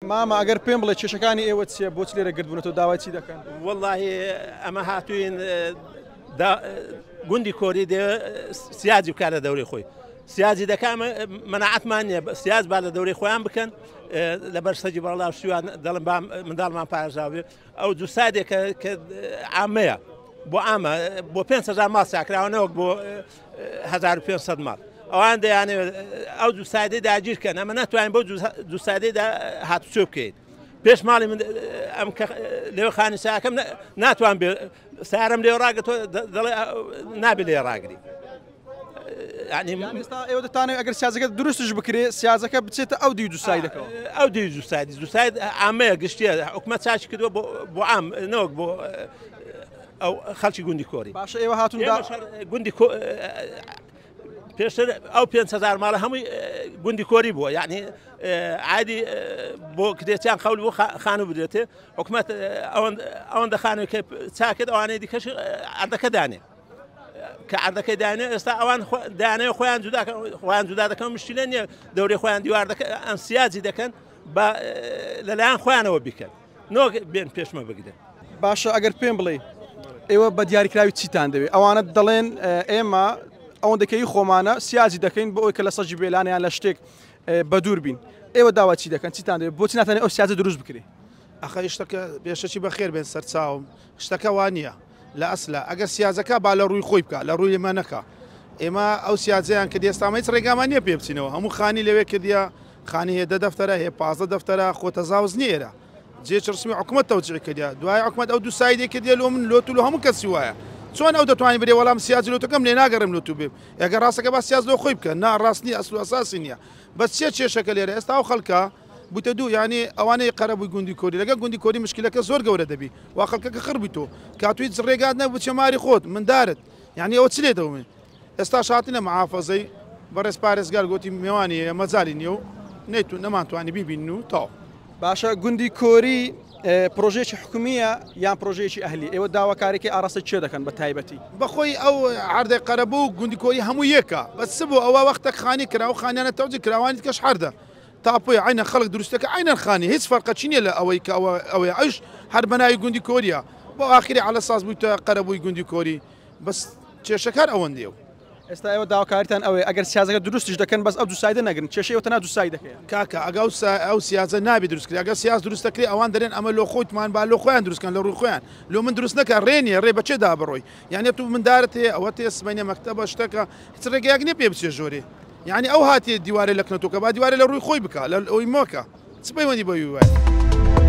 مامە ئەگەر پێم بڵێ کێشەکانی ئێوە چییە بۆچ لێرە گردبوونەتەوە داوای چی دەکەن؟ وەڵاهی ئەمە هاتوین گوندی کۆری دێ سیاجی بکات لە دەورەی خۆی سیاجی دەکا مەناعەتمان نییە سیاج با لە دەورەی خۆیان بکەن لەبەر سەجی بەڵا سویان دەڵم با منداڵمان پارێزراوێ ئەو دووسادێک کە عامەیە بۆ ئامە بۆ 500 ماڵ ساکراوە نەوەک بۆ 1500 ماڵ ئەوان دەیانەوێت ئەو دووسادەی داگیرکەن ئەمە ناتوانین بۆ دووسادەیدا هاتوچۆ بکەین پێش ماڵی من ئەم لێو خانی ساکەم ناتوان بێ سارم لێ ڕاگەتۆ دەڵێ نابێ لێ ڕاگری. ینی ئێستا ئێوە دەتانەوێت ئەگەر سیازەکە دروستش بکرێ سیازەکە بچێتە ئەو دی دووسایدەکەەوە ئەو دی دووسایدی دووساید ئامەیە گشتیە حکومەت چاچ کردووە بۆ عام نەوەک بۆ ئەو خەڵکی گوندی کۆری باشە ئێوە هاتون گوندی پێشتر ئەو 5هزار ماڵە هەمووی گوندی کۆری بووە یعنی عادی بۆ کرێچیان قەول بۆ خانوو بدرێتێ حکومەت ئەوەندە خانووی کە چاکرد ئەوانەی دیکەش عەردەکە دانێ کە عەردەکەی دانێ ئێستا ئەوان دانەوە خۆیان جودا خۆیان جودا دەکەن مشکلە نییە دەورەی خۆیان دیوار دەکەن ئەنسیاجی دەکەن بە لەلایەن خۆیانەوە بیکەن نۆک بێن پێشمە بگرن. باشە ئەگەر پێم بڵێ ئێوە بە دیاریکراوی چیتان دەوێت ئەوانە دەڵێن ئێمە ئەوەندەکەی خۆمانە سیاجی دەکەین بۆ ئەوەی کە لە سەجی بێلانیان لە شتێک بە دوور بین ئێوە داوا چی دەکەن چیتان دەوێت بۆچی ناتوانێت ئەو سیاجە دروست بکرێ؟ ئەخە شتەکە پێشەکی بەخێر بێن سەرچاوم شتەکە وا نییە لە ئەسلا ئەگەر سیاجەکە با لە ڕووی خۆی بکە لە ڕووی ئێمە نەکا ئێمە ئەو سیاجەیان کرد ئێستا هیچ ڕێگامان نییە پێ بچینەوە هەموو خانی لەوێ کردیە خانی هەیە دە دەفتەرە هەیە 15 دەفتەرە خۆ تەزاوز نییە ئێرە جێ چرسمی حکومەت تەوجیع کردیە دوای حکومەت ئەو دوو سایدێ کردیە لۆ من لۆ تو لۆ هەموو کەسی وایە چۆن ئەو دەتوانانی برێ وەڵام سیاج لۆتەکەم لێ ناگەڕێم لۆ تو بێ ئەگەر ڕاستەکە با سیاج لۆ خۆی بکە نا ڕاست نییە ئەسل و ئەساسی نییە بەس چیە کێشەکە لێرە ئێستا ئەو خەڵکە بوویتە دوو یانی ئەوانەی قەرەبووی گوندی کۆری لەگەڵ گوندی کۆری مشکلەکە زۆر گەورە دەبی وا خەڵکەکە خڕ بووی تۆ کاتو هیچ ڕێگات نەبوو بچێ ماری خۆت مندارت یانی ئەوە چ لێ دەومێ ئێستاش هاتنە محافەزەی بەڕێز پارێزگار گۆتی مێوانی هەیە مەجالی نییە و نەیتو نەمانتوانی بیبینن و تەواو. باشە گوندی کۆری پرۆژەیەکی حکومییە یان پرۆژەیەکی ئەهلی؟ ئێوە داواکاریەکەی ئاڕاستەی کێ دەکەن بە تایبەتی؟ بەخۆی ئەو عەردەی قەرەبوو و گوندی کۆری هەموو یەکە بەس چ بۆ ئەوە وەختەک خانی کرا ئەو خانیانە تەوجی کرا ئەوانی دیکەش عەردە تاپۆیە عەینەن خەڵک دروستەکە عەینەن خانی هیچ فەرقەکی نییە لە ئەوەی کە ئەوە ئەوەیە ئەویش هەر بەناوی گوندی کۆریە بۆ ئاخیری عەلە ساز بوویتە قەرەبووی گوندی کۆری بەس کێشەکە هەر ئەوەندەیە و. ئێستا ئێوە داواکاریتان ئەوەیە ئەگەر سیازەکە دروستیش دەکەن بەس ئەو دوو سایدە نەگرن کێشەی ئێوە تەنها دوو سایدەکەیە. کاکە ئەگە ئەو ئەو سیازە نابێ دروست کرێ ئەگەر سیاز دروست دەکرێ ئەوان دەرێن ئەمە لۆ خۆتمان با لۆ خۆیان دروست کەن لە ڕووی خۆیان لۆ من دروست نەکە ڕێ نییە ڕێ بە چێ دا بڕۆی یانی تو مندارت هەیە ئەوەت هەیە سبەینێ مەکتەبە شتەکە هیچ ڕێگەیەک نییە پێ بچێ ژۆرێ یانی ئەو هاتیە دیوارێ لە کنەتۆکە با دیوارێ لە ڕووی خۆی بکا لە ئەوی مەکە چ پەیوەندی بەوی وایە.